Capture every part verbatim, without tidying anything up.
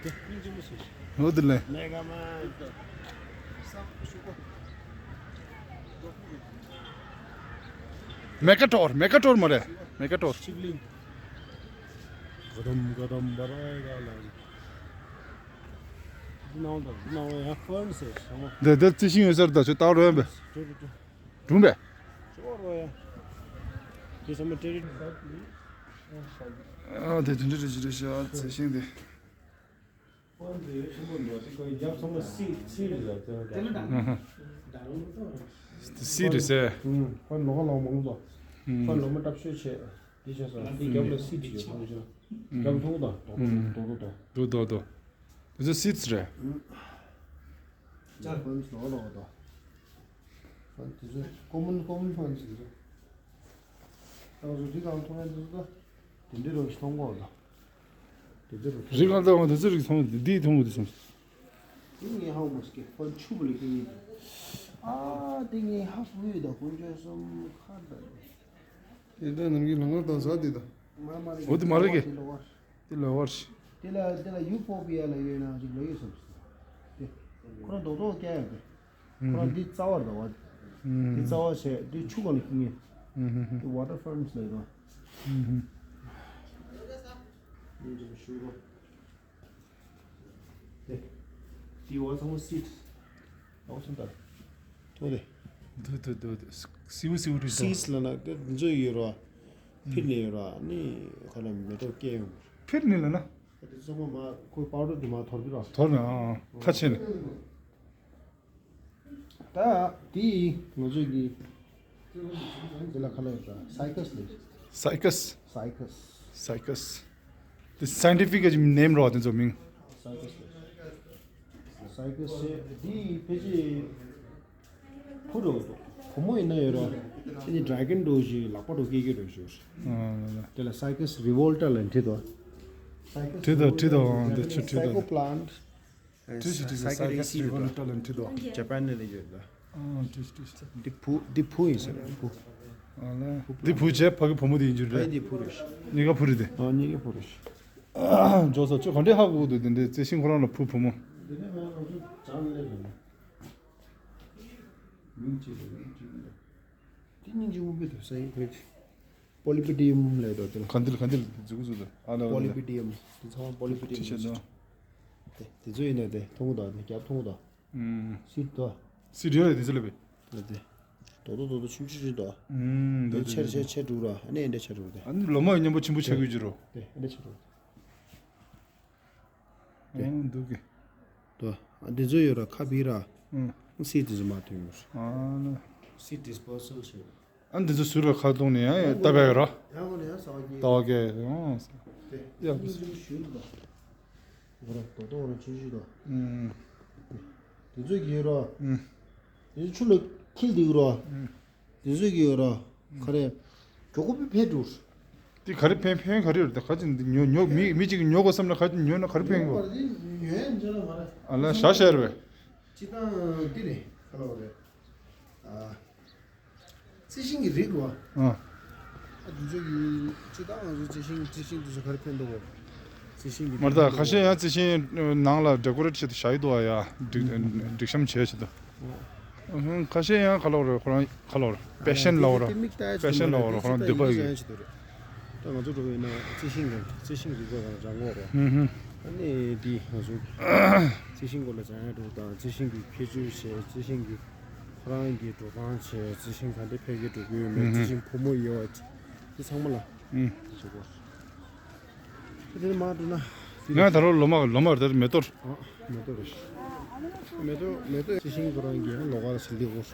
འོ་དེ་ལས། མེ་ཀ་ཊོར། མེ་ཀ་ཊོར་མ་རེད། མེ་ཀ་ཊོར། ཆིབ་ལིང་། ག་དམ་ག་དམ་བ་ར་ག་ལ། འདི་ནང་དང་འདི་ནང་ཡང་ཧྥན་ཟེར་ཞང་མ། འདི་འདི་རྩི་ཤིང་ཡོད་ས་རེད་ད། ཁྱོད་ལྟ་བར་འོས་པས། འགྲུབ་པས། ཨ་དེ་དེ་འདྲ་རེད་ཅི་རེད་ཤག་རྩི་ཤིང་དེ། ཨ་ཧ། དེ་སི་རེད་ཟེར། ཧྥན་ལོ་མ་ལོ་མང་པོ། ཧྥན་ལོ་མ་སྟབས་ཤོད་བྱས། འདི་བྱས་སོང་། འདི་རྒྱབ་ལ་སི་འདི་བྱས་སོང་། རྒྱབ་ཐུག་དང་རྡོག་རྡོག་རྡོག་རྡོག་དང་། འདུག་འདུག་འདུག་འདི་ཚོ་སི་རེད། ཅར་ཧྥན་ལོ་ལོ་དང་། ཧྥན་དེ་ཚོ་ཀོ་མོན་ཀོ་མོན་ཧྥན་ཟེར་ཚོ། ད་ང་ཚོ་འདི་གང་མཐོང་ཡ་འདི་ཚོ་ད། དེ་འདྲའི་རོགས་ཤིག་མཐོང་གོ་ད། དེ་འདྲའི་རོགས་ཤིག་རི་གང་ལྟ་བ་དེ་ཚོ་རིགས་མཐོང་འདི་འདི་མཐོང་གོ་དེ་སོང་། དེ་ངས་ཧ་གོ་མ་སོང་། ཧྥན་ཆུ་བུ་ལ་ཀི་ཉིན། ཨ་དེ་ངས་ཧ་གོ་ཡོད་ད། དཀོན་མཆོག་གསུམ་ཁ་ད། དེ་ད་ནམ་གྱི་ལང་ལ་དང་ཟ་དེ་ད། མ་མ་རེད། འོ་དེ་མ་རེད་གི། དེ་ལོ་བར། དེ་ལོ་བར་ཤི། དེ་ལ་དེ་ལ་ཡུ་པོ་པི་ཡ་ལ་ཡོད་ན་ཅིག་ལོ་ཡོད་སོང་། དེ་ཁོ་རང་རྡོག་རྡོག་སྐྱ་ཡོད་དེ། ཁོ་རང་འདི་རྩ་བར་དང་བ། འདི་རྩ་བ་བྱས་འདི་ཆུ་གང་ལ་ཁེངས་ངེས། འདི་ཝ་ཊར་ཧྥན་ལ་ཡོད་དོ། འདི་འདི་ཞུ་རོ། དེ། འདི་བ་ཚང་མ་སིད། ཨའོ་སུན་ཏར། ཐོ་དེ། དུ་དུ་དུ་དུ། སིའུ་སིའུ་རི་སོ། སིད་ལ་ན་དེ་འདི་ཚོ་ཡོད་རོ། ཕིར་ནས་ཡོད་རོ། ནི་ཁ་ལ་མེ་ཏོག་སྐྱེ་ཡོང་། ཕིར་ནས་ལ་ན། དེ་ཚང་མ་མ་ཁོའི་པའུ་ཌར་དེ་མ་ཐོར་གི་རོ། ཐོར་ནས་ཨ་ཨ་ཁ་ཕྱེ་ནས། ད་དེ་ང་ཚོས་ཀྱི་དེ་ལ་ཁ་ལ་ཡོད་ད། སའི་ཀས་ལས། སའི་ཀས། སའི་ཀས། སའི་ཀས། དེ་སའིན་ཊི་ཕིག་གི་ནེམ་རོ་དེ་ཚོ་མིང་། སའི་ཀས་ལས། སའི་ཀས་ཟེར་དེ་ཕལ་ཆེར་བུ་རོ་འདུག་བུ་མོ་ཡིན་ན་ཡོད་རོ། དེ་ནི་ཌ་ར་གོན་འདྲ་ཞིག་ལག་པ་འདྲ་སྐྱེ་གི་འདྲ་ཞིག་དེ་ལ་སའི་ཀས་རི་ཝོལ་ཊ་ལ་འཁྲིད་དོ། བྲིས་དང་བྲིས་དང་དེ་ཆུ་བྲིས་དང་། Psychoplant། བྲིས་ཤིག་བྲིས་ཤིག་Psychedelic Seed། Revolta ལ་འཁྲིད་དོ། ཇ་པན་ནས་ལས་ཡོད་ལ། ཨ་བྲིས་ཤིག་བྲིས་ཤིག་འདི་བུ། འདི་བུ་ཡིན་ཟེར་བུ། ཨ་ལ། འདི་བུ་བྱས་ཕ་གི་བུ་མོ་དེ་ཡིན་རྒྱུ་རེད། འདི་བུ་རེད། གཉིས་ཀ་བུ་རེད་དེ། ཨ་གཉིས་ཀ་བུ་རེད། འཇོག་ས་ཁྱོད་ག་འདྲས་ཧ་གོ་གི་འདུག་དེ་འདྲའི་རྩི་ཤིང་ཁོ་རང་ལ་བུ་བུ་མོ། འདི་ནས་ང་ང་ཚོ་ཇ་ལས་རེད། མིང་ཅི་རེད། མིང་ཅི་རེད། དེ་སྙིང་རྗེ་མོ་དཔེ་འདུག་ས་ཡིན་ཁོས། པོ་ལི་པི་ཌི་ཡམ་ལབ་འདུག་དེ་ལ། ག་འདི་ལ་ག་འདི་ལ་འཛུགས་འཛུགས་དང་ཨ་ལ། པོ་ལི་པི་ཌི་ཡམ་དེ་ཚང་མ་པོ་ལི་པི་ཌི་ཡམ་ཅི་བྱེད་དང་། དེ་དེ་ཚོ་ཡིན་ན་དེ་མཐོང་གི་དང་དེ་རྒྱབ་མཐོང་གི་དང་། ཨུམ། སིད་དོ། སིད་ཡོད་རེད་དེ་ཚོ་ལ་བས། དེ་དེ། དོ་དོ་དོ་དོ་ཆུང་ཆུང་ཆུང་དོ། ཨུམ། དེ་དེ་ཆེར་དེ་ཆེར་ཆེར་འགྲོ་ར་ཨ་ནི་འདྲ་ཆེར་འགྲོ་དེ། ཨ་ནི་ལོ་མ་ཡི་མཉམ་པོ་ཆེན་པོ་ཆགས་ཀྱི་ཡོད་རོ། དེ་འདྲ་ཆེར་འགྲོ། ཨང་འདུག་གི། དོ། ཨ་འདི་ཚོ་ཡོད་ར་ཁ་བི་ར། ཨང་། སི་འདི་ཚོ་མ་ཐོན་ཡོད། ཨ་ལ། སི་ཌིས་པོ་སལ་བྱེད། ཨ་འདི་ཚོ་ཟུར་ལ་ཁ་བཏོན་ནས་ཡང་ཡང་ལྟ་བ་ཡོད་ར། ཡང་ངོ་ནས་ཡང་ཟ་བ་སྐྱེ། ལྟ་བ་སྐྱེ་ཡོང་། དེ་ཡག་གི་ཞུ་ཞུ་ར། འོ་ར་དོ་དོ་ར་ཆུ་ཞུ་དོ། ཨང་། འདི་ཚོ་གི་ཡོད་ར། ཨང་། འདི་ཚོ་ཆུ་ལ་འཁྱིལ་འདུག་ར། ཨང་། དེ་ཚོས་ཀྱི་ཡོད་ར། ག་རེ། མགྱོགས་པོ་ཕན་འགྲོ། དེ་ག་རེ་ཕན་ཕན་ག་རེ་ཡོད་རེད་ད། ག་ཅི་འདི་ཉོ་ཉོ་མི་མི་གཅིག་གིས་ཉོ་དགོས་བསམ་ན་ག་ཅི་ཉོ་ན་ག་རེ་ཕན་གོ། ཉོ་ཡ་འཇོན་ལ་མ་རེད། ཨ་ལ་ཤ་ཤར་བས། སྤྱི་བཏང་འདི་རེད་ག་ལ་བ་རེད། ཨ། རྩི་ཤིང་གི་རིགས་རོ། ཨ། ཨ་དེ་ཚོ་གི་སྤྱི་བཏང་ང་ཚོ་རྩི་ཤིང་རྩི་ཤིང་དེ་ཚོ་ག་རེ་ཕན་འདུག་གོ། རྩི་ཤིང་གི་མ་རེད་ད། ཁ་ཤས་ཡང་རྩི་ཤིང་ནང་ལ་ཌེ་ཀོ་རེ་ཊི་བྱེད་དུ་བཞག་ཡོད་འདུག་ཨ་ཡ། སྒྲིག་སྒྲིག་བཤམས་བྱས་བྱེད་དུ། ཁ་ཤས་ཡང་ག་ལབ་རེད། ཁོ་རང་ག་ལབ་རེད། པེ་ཤན་ལབ་རེད། པེ་ཤན་ལབ་རེད། ཁོ་རང་འདོད་པ་ཡོད། ད་ང་ཚོ་འགྲོ་བའི་ན་རྩི་ཤིང་རེད། རྩི་ཤིང་རིག་པ་དང་རང་དབང་རེད། ཨ་ནི་འདི་ང་ཚོ་རྩི་ཤིང་སྐོར་ལ་སྦྱང་ཡ་འགྲོ་དང་། རྩི་ཤིང་གི་ཁྱད་ཆོས་བྱས། རྩི་ཤིང་གི་ཁོ་རང་གི་འགྲོ་སྟངས་བྱས། རྩི་ཤིང་ག་འདྲ་འཕེལ་རྒྱས་འགྲོ་གི་ཡོད་མེད། རྩི་ཤིང་ཕོ་མོ་ཡོད་པ་འདི་ཚང་མ་ལ་འདི་ཚོ་སྐོར། དེ་མ་འགྲོ་ན། ང་ད་རུང་ལོ་མ་ལོ་མ་རེད། མེ་ཏོག་ཨ། མེ་ཏོག་རེད། མེ་ཏོག་མེ་ཏོག་རྩི་ཤིང་ཁོ་རང་གི་ལོ་ག་ར་ཟིན་གི་འོ།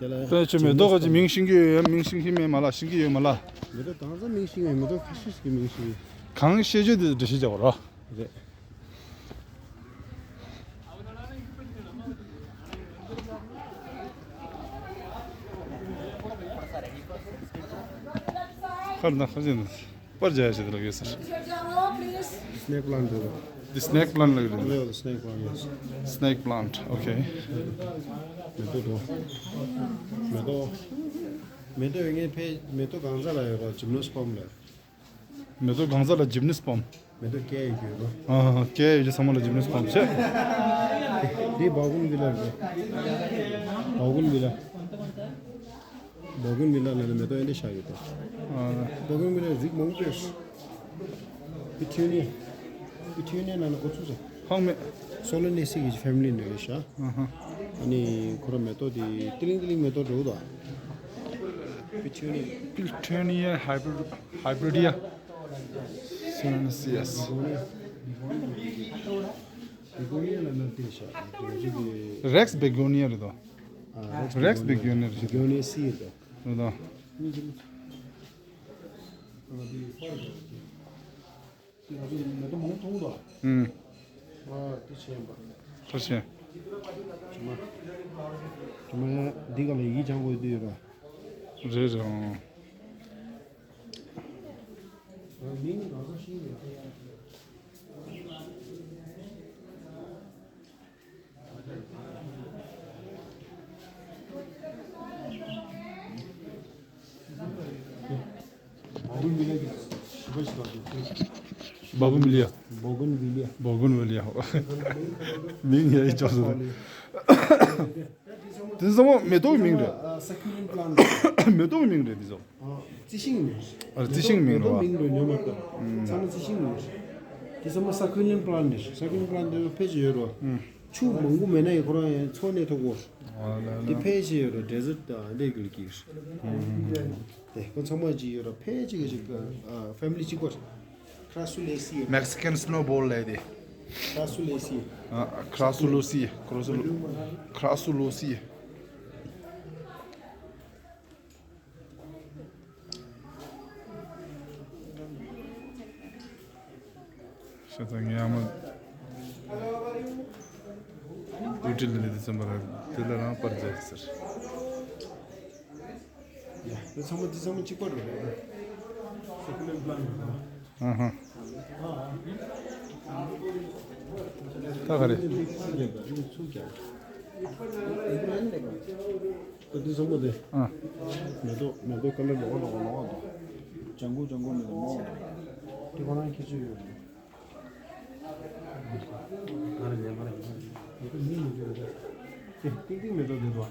དེ་ལ་ད་ཁྱོད་མེ་ཏོག་ག་ཅི་མིང་ཤེས་ཀྱི་ཡོད། མིང་ཤེས་ཀྱི་མེད་མ་ལ། ཤེས་ཀྱི་ཡོད་མ་ལ། མེ་ཏོག་གང་ཚང་མིང་ཤེས་ཡོད། མེ་ཏོག་ཁ་ཤས་ཤིག་གི་མིང་ཤེས་ཡོད། གང་ཤེས་རྒྱུ་དེ་འགྲེལ་བཤད་རྒྱག་རོགས། རེད། ཁར་ན་ཁར་ཅན་པར་ཇ་ཡ་ཞེས་ལ་གེ་སར། Snake plant དེ་རེད། The snake plant ལ་གེ་རེད། ལེའོ། The snake plant, yes. Snake plant, okay. མེ་ཏོག་དོ། མེ་ཏོག་མེ་ཏོག་ཡོད་ངེས་ཕེ། མེ་ཏོག་གང་ཟག་ལ་ཡོད་ར། Gymnosperm ལ། མེ་ཏོག་གང་ཟག་ལ་Gymnosperm། མེ་ཏོག་སྐྱེ་ཡོད་རྒྱུ་རོ། ཨ་ཧ། སྐྱེ་ཡོད་རྒྱུ་ཚང་མ་ལ་རྗེས་མ་ནས་སྐོམ་ཆེ། འདི་བ་གུན་བི་ལ་རེད། བ་གུན་བི་ལ། བ་གུན་བི་ལ་ལ་ནི་མེ་ཏོག་ཨེ་འདྲ་ཤ་ཡོད་དོ། ཨ་ཧ། བ་གུན་བི་ལ་རིགས་མང་པོ་ཡོད། པི་ཐུ་ནི་ཡ། པི་ཐུ་ནི་ཡ་ལ་ནི་གོ་ཚུགས་སོ། ཧང་མེད། སོ་ལ་ནེ་སི་གི་ཕེ་མི་ལི་ནས་རེད་ཤག་ཨ་ཧ། ཨ་ནི་ཁོ་ར་མེ་ཏོག་དེ་ཏི་ལིང་ཏི་ལིང་མེ་ཏོག་འགྲོ་དོ། པི་ཐུ་ནི་ཡ། པི་ཐུ་ནི་ཡ་ཧའི་བྷི་རི་ཌི་ཡ། སོ་ལ་ནེ་སི་ཡ། བི་གོ་ནི་ཡ་ལ་ནི་དེ་ཤག་རེག་སི་བི་གོ་ནི་ཡ་རེད་དོ། ཨ། རེག་སི་བི་གོ་ནི་ཡ་རེད་དོ། བི་གོ་ནི་ཡ་སི་རེད་དོ། རེད་དོ། ང་ཚོ་མེ་ཏོག་མང་པོ་མཐོང་དོ། ཨུམ། ཨ། དེ་ཆེན་པ། ཐུགས་རྗེ་ཆེ། ཇུ་མ། ཇུ་མ་ཡ་འདི་ག་ལ་ཡིག་སྦྱང་དགོས་དུས་ཡོད་ར། རེད་རེད། ཨང་། ཨ། མིང་རང་ས་ཤིང་རེད། བ་གུན་བི་ལ་གི་ཞིབ་པ་ཞིག་དང་། བ་གུན་བི་ལ་ཡ། བ་གུན་བི་ལ་ཡ། བ་གུན་བི་ལ་ཡ། མིང་ཡ་ཡི་ཅོག་སོ། དེ་ཚང་མ་མེ་ཏོག་གི་མིང་རེད། ཨ། སི་ཀུ་ལེན་ཊི་པི་ལན་ཊི་རེད། མེ་ཏོག་གི་མིང་རེད་དེ་ཚོ། ཨ། རྩི་ཤིང་མིང་། ཨ། རྩི་ཤིང་མིང་རེད་པ། མེ་ཏོག་མིང་རེད་ཉོ་མ་ལྟ། ཚང་མ་རྩི་ཤིང་མིང་རེད། དེ་ཚང་མ་སི་ཀུ་ལེན་ཊི་པི་ལན་ཊི་རེད། སི་ཀུ་ལེན་ཊི་པི་ལན་ཊི་དེ་ཕལ་ཆེར་ཡོད་རོ། ཆུ་མང་པོ་མེད་ན་ཡང་ཁོ་རང་ཡང་འཚོ་གནས་ཐུབ་གོ། ཨ་ལ་ལ། དེ་ཕལ་ཆེར་ཡོད་རོ། ཌེ་ཟར་ཊི་དང་འདི་གི་ལ་གི། དེ་ཁོ་ཚང་མ་ཅིག་ཡོད་རོ། ཕལ་ཆེར་གི་ཅིག་ཨ། ཕེ་མི་ལི་གཅིག་པ། ཁྲ་སུ་ལེ་སི། མེག་སི་ཀན་སི་ནོ་བོལ་ལབ་དེ། ཁྲ་སུ་ལེ་སི། ཨ། ཁྲ་སུ་ལོ་སི། ཁྲ་སུ་ལོ། ཁྲ་སུ་ལོ་སི། ཤ་ཚ་ངའི་ཨ་མ་ཨུ་ཊི་ལ་ནི་དེ་ཚན་པ་ར་དེ་ལ་རང་པར་མཛད་ཟེར། ཡ། དེ་ཚང་མ་དེ་ཚང་མ་གཅིག་པ་རེད། སི་ཀུ་ལེན་ཊི་པི་ལན་ཊི་རེད། ཨ་ཧ། ད་ག་རེད། ད་འདི་བཟང་པོ་དེ། ཨ། མེ་ཏོག་མེ་ཏོག་ཀ་ལར་ལོག་ལོག་ལོག་འདུག་ལྗང་གུ་ལྗང་གུ་མེ་ཏོག་མང་པོ་འདུག་དེ་ཁོ་རང་ཁྱད་ཆོས་ཡོད་རེད། ང་རེ་ཉན་པ་རེད། མེ་ཏོག་མིང་མི་འགྱུར་རེད། དེ་ཏིང་ཏིང་མེ་ཏོག་དེ་འདུག་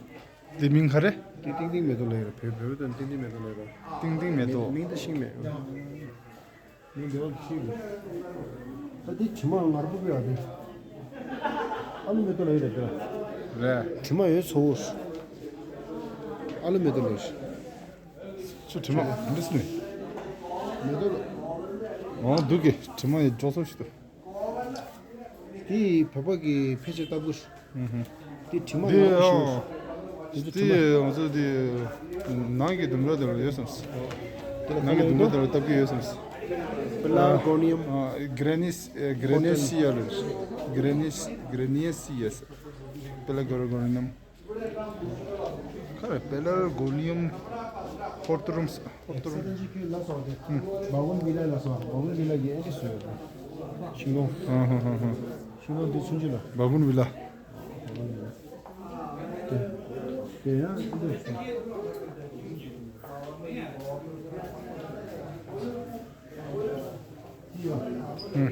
དེ་མིང་ག་རེ། དེ་ཏིང་ཏིང་མེ་ཏོག་ལབ་ཡོད་རེད། བོད་བོད་དོན་ཏིང་ཏིང་མེ་ཏོག་ལབ་ཡོད་རེད། ཏིང་ཏིང་མེ་ཏོག་མིང་དེ་ཤིང་མེད། མིང་དེ་བ་ཤིང་རེད། ད་དེ་དྲི་མ་ངར་པོ་གི་ཨ་དེ། ཨ་ལུ་མེ་ཏོག་ལབ་ཡོད་རེད་དེ་ལ། རེད། དྲི་མ་ཡོད་ཚོ། ཨ་ལུ་མེ་ཏོག་ལབ་ཤིང་། ཁྱོད་དྲི་མ་འདི་སུ་ནས། མེ་ཏོག་ལ། འོ་འདུག་གི་དྲི་མ་ཡི་འཇོག་སོ་ཞིག་ཏུ། དེ་བོད་པ་གི་ཕལ་ཆེར་ལྟ་བུ། ཨུ་ཧུ། དེ་དྲི་མ་འདི་ཡག་པོ་ཞིག་ཨོ། དེ་ཚོ་དྲི་མ། དེ་ང་ཚོ་དེ་ནང་གི་ལྡུམ་ར་དེ་ལ་ཡོད་བསམ་སོང་། དེ་ལ་ནང་གི་ལྡུམ་ར་དེ་ལ་ལྟ་གི་ཡོད་བསམ་སོང་། པེ་ལ་གོ་ནི་ཡམ། ཨ། གྷི་རེ་ནི་སི། ཨ། གྷི་རེ་ནི་སི་ཡ་རེད། གྷི་རེ་ནི་སི། གྷི་རེ་ནི་སི་ཡ་ཟེར། པེ་ལ་གོ་ར་གོ་ནི་ཡམ། ག་རེ། པེ་ལར་གོ་ནི་ཡམ་ཧོར་ཏུ་རུམ་ས། ཧོར་ཏུ་རུམ། སེ་ཏན་ཇི་ཁྱོད་ལ་སོང་སྟེ། ཧུམ། བ་གུན་བི་ལ་ལ་སོང་། བ་གུན་བི་ལ་གི་ཨེ་འདྲ་བཟོས་ཡོད་རེད། ཤིང་སྡོང་། ཧ་ཧ་ཧ་ཧ། ཤིང་སྡོང་འདི་ཆུང་ཆུང་ལ། བ་གུན་བི་ལ། དེ་དེ་ཡང་འདི་འདྲ་བཟོས། ཧུམ།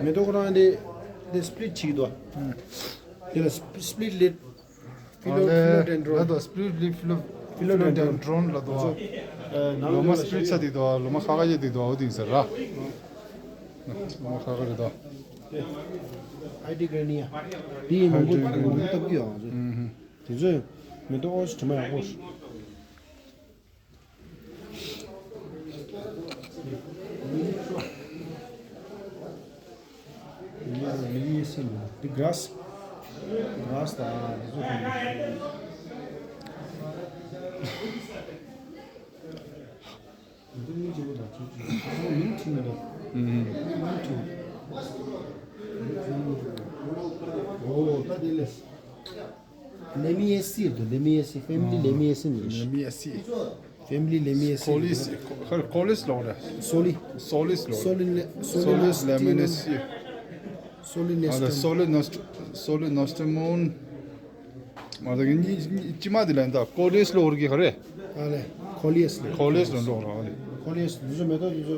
མེ་ཏོག་ཁོ་རང་འདི་འདི་སི་པི་ལིཊ་བྱེད་ཀྱི་འདུག་ཧུམ། དེ་ལ་སི་པི་ལིཊ་ལེབ། ཕི་ལོ། ཕི་ལོ་ཌེན་ཌྲོན། ལ་དོ་སི་པི་ལིཊ་ལེབ། ཕི་ལོ། ཕི་ལོ་ཌེན་ཌྲོན་ལ་དོ། ལོ་མ་སི་པི་ལིཊ་ཚ་དེ་དོ། ལོ་མ་ཁ་ཁ་ཡེ་དེ་དོ། འོ་དེ་ཟེར་ར། ལོ་མ་ཁ་ཁ་རེད་དོ། ཧའི་ཌི་གྷ་རེ་ནི་ཡ། དེ་ཡི་མང་པོ་མང་པོ་བཏབ་ཀྱི་ཡོད་ང་ཚོས། ཨུ་ཧུ། དེ་ཚོས་མེ་ཏོག་ཨོ་ཙི་དྲི་མ་ཡག་པོ། འདི་གྷ་ར་སི། གྷ་ར་སི་དང་འདི་ཚོ་གང་། འདི་མིང་ཆེན་པོ་དང་ཆུང་ཆུང་། ཨོ་མིང་ཆེན་པོ་དང་། ཨུམ། མིང་ཆེན་པོ། ཨོ་ད་དེ་ལས། ལེ་མི་ཨེ་སི་རེད་འདུག་ལེ་མི་ཨེ་སི། ཕེ་མི་ལི་ལེ་མི་ཨེ་སི་ནི་རེད། ལེ་མི་ཨེ་སི། ཕེ་མི་ལི་ལེ་མི་ཨེ་སི། ཀོ་ལིས། ཧར་ཀོ་ལིས་ལོག་རེད། སོ་ལི། སོ་ལིས་ལོག་རེད། སོ་ལི་ནེ། སོ་ལི་ནེ། སོ་ལི་ལེ་མི་ཨེ་སི། སོ་ལི་ནེ་སི་ཊམ། སོ་ལི་ནོ་སི་ཊམ། སོ་ལི་ནོ་སི་ཊམ་མོན། མ་ད་གི་ཉི་ཉི་ཅི་མ་དེ་ལན་ད་ཀོ་ལིས་ལོག་རེད་གི་ཧ་རེ། ཨ་ལེ། ཁོ་ལི་ཡས་ལས། ཁོ་ལི་ཡས་ལ་འགྲོ་ར་ལས། ཁོ་ལི་ཡས་འདི་ཚོ་མེ་ཏོག་འདི་ཚོ་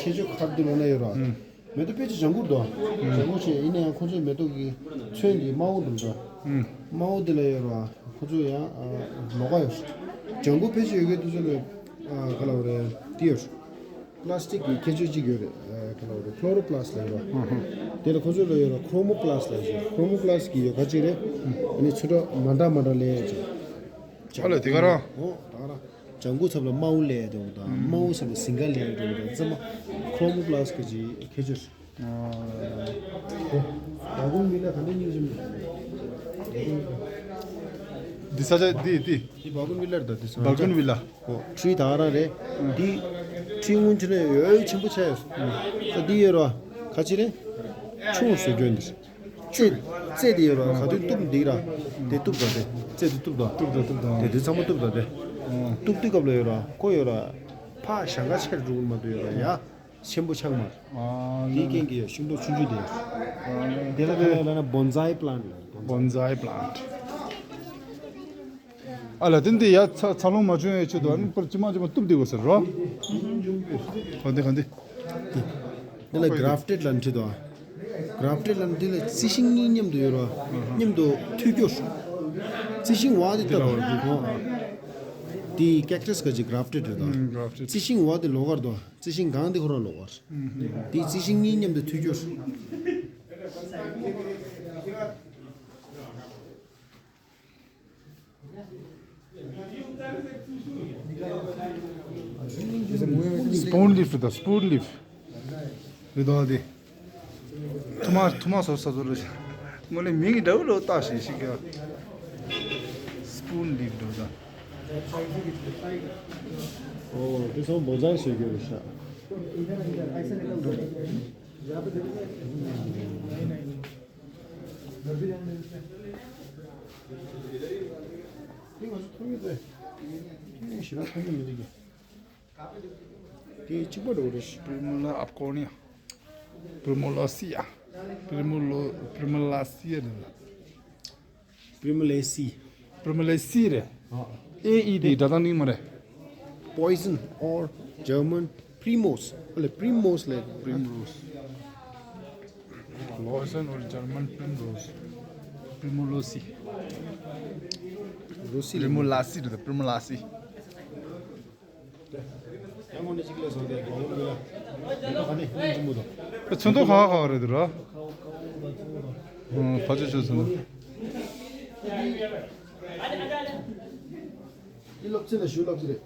ཁྱད་ཆོས་ག་རེ་འདུག་ལབ་ན་ཡོད་ར། ཨུམ། མེ་ཏོག་དཔེ་ཆ་ལྗང་ཁུ་འདུག་ལྗང་ཁུ་བྱས་ཡིན་ན་ཡང་ཁོ་ཚོའི་མེ་ཏོག་གི་ཚོན་འདི་དམར་པོ་འདུག་འདྲ། ཨུམ། དམར་པོ་འདི་ལ་ཡོད་ར། ཁོ་ཚོ་ཡང་ལོགས་ཀ་ཡོད། ལྗང་ཁུ་དཔེ་ཆ་ཡོད་མཁན་འདི་ཚོ་ལ་ག་ལབ་རེད་འདི་ཡོད། པ་ལ་སི་ཊིག་གི་ཁྱད་ཆོས་གཅིག་ཡོད་རེད། ཨ་ག་ལབ་རེད། ཁློ་རོ་པ་ལ་སི་ལབ་ཡོད་ར། དེ་ལ་ཁོ་ཚོ་ལ་ཡོད་ར། ཁྲོ་མོ་པ་ལ་སི་ལབ་ཡོད། ཁྲོ་མོ་པ་ལ་སི་གི་ཡོད་ག་གཅིག་རེད། ཨ་ནི་ཚོན་ཁྲ་མ་འདྲ་མ་འདྲ་ལས་ཡོད་ཅིག་ཨ་ལས་དེ་ག་རང་། ཨོ་ད་ག་རང་། ལྗང་ཁུ་ཚབ་ལ་དམར་པོ་ལས་ཡོད་འདུག་དང་དམར་པོ་ཚབ་ལ་ཟིང་ག་ལས་ཡོད་འདུག་དང་ཚང་མ་ཁྲོ་མོ་པ་ལ་སི་གི་ཁྱད་ཆོས། ཨ་བ་གུན་བི་ལ་ག་འདྲ་སྙིང་རྗེ་མོ། འདི་ས་ཆ་འདི་འདི། འདི་བ་གུན་བི་ལ་རེད་ད། འདི་ས་ཆ་བ་གུན་བི་ལ། ཨོ་ཁྲི་ད་ག་རང་རེད། འདི་ཁྲི་སྔོན་ཆད་ནས་ཡོད་ཆེན་པོ་ཆགས་ཡོད། ད་འདི་ཡོད་ར། ག་ཅི་རེད། ཆུང་ཟེར་རྒྱུ་འདི། རྩེ་རྩེ་འདི་ཡོད་ར། ག་དུས་གཏུབ་འདི་ར། དེ་གཏུབ་ད་དེ། རྩེ་འདི་གཏུབ་ད། གཏུབ་ད་གཏུབ་ད། དེ་འདི་ཚང་མ་གཏུབ་ད་དེ། གཏུབ་དུས་སྐབས་ལ་ཡོད་ར། ཁོ་ཡོད་ར། ཕ་ཞང་ཁ་ཆེར་འགྲོ་གི་མ་འདུག་ཡོད་ར་ཡ། ཆེན་པོ་ཆགས་མ། ཨ་དེའི་རྐྱེན་གྱིས་ཤིང་ཏོག་ཆུང་ཆུང་དེ། ཨ་དེ་ལ་ཁ་ལ་ན་བོན་ཛའི་པ་ལན་ལ། བོན་ཛའི་པ་ལན། ཨ་ལ་དེ་འདི་ཡ་ཚ་ཚ་ལོང་མ་བྱུང་ཡའི་ཆེད་དུ་ཨ་ནི་པར་ཅི་མ་ཅི་མ་གཏུབ་དེ་དགོས་ཟེར་རོ། ག་འདི་ག་འདི། དེ་ལ་གྷ་རབ་ཊེཌ་ལ་འཁྲིད་དོ། གྷ་རབ་ཊེཌ་ལ་འདི་ལ་རྩི་ཤིང་གཉིས་མཉམ་དུ་ཡོད་རོ། མཉམ་དུ་མཐུད་སྐྱོར། རྩི་ཤིང་བ་དེ་ལྟ་བུ། དེ་ཀེག་ཊས་ག་ཅིག་གྷ་རབ་ཊེཌ་རེད་དོ། གྷ་རབ་ཊེཌ། རྩི་ཤིང་བ་དེ་ལོགས་ཀར་དོ། རྩི་ཤིང་གང་དེ་ཁོ་རང་ལོགས་ཀར། དེ་རྩི་ཤིང་གཉིས་མཉམ་དུ་མཐུད་སྐྱོར། སྤུན་ལིབ་དང་སྤུན་ལིབ། རེད་དོ་དེ། ཐུ་མ་ཐུ་མ་སོ་ས་སོ་རེད། དངོས་གནས་མིང་གི་འདྲ་བོ་ལོ་བཏགས་ཤིག་ཤིག་ག་སྤུན་ལིབ་འདྲ་བོ་དང་། ཨོ་དེ་ཚོ་མོ་ཛ་ཞིག་ཡོད་རེད་ཤག་དེ་ང་ཚོ་མཐོང་གི་རེད། ཞེ་དྲག་མཐོང་གི་མི་འདུག་གི། དེ་གཅིག་པ་འགྲོ་རེད། པྲི་མོ་ལ་ཨབ་ཀོ་ནི་ཡ། པྲི་མོ་ལ་སི་ཡ། པྲི་མོ་ལོ་པྲི་མོ་ལ་སི་ཡ་རེད་ལ། པྲི་མོ་ལེ་སི། པྲི་མོ་ལེ་སི་རེད། ཨ་ཨེ་ཨི་དེ་སྒྲ་གདངས་རྙིང་མ་རེད། Poison or German Primrose. ཨ་ལས་Primrose ལས། Primrose. Poison or German Primrose. པྲི་མོ་ལོ་སི། རོ་སི་པྲི་མོ་ལ་སི་རེད། པྲི་མོ་ལ་སི། ཡང་ངོ་ནས་གཅིག་ལས་བཟོ་དེ་གོང་ལ་ག་ནས་ཉིན་ཅི་མོ་དང་། ཚོན་མདོག་ག་ག་རེད་དེ་ར། ཨ་ཕ་ཆོས་ཆོས་ཚོན་མདོག་འདི་སློབ་ཚན་ལ་ཞུ་སློབ་ཚན་རེད།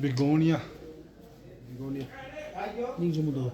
བི་གོ་ནི་ཡ། བི་གོ་ནི་ཡ། སྙིང་རྗེ་མོ་འདུག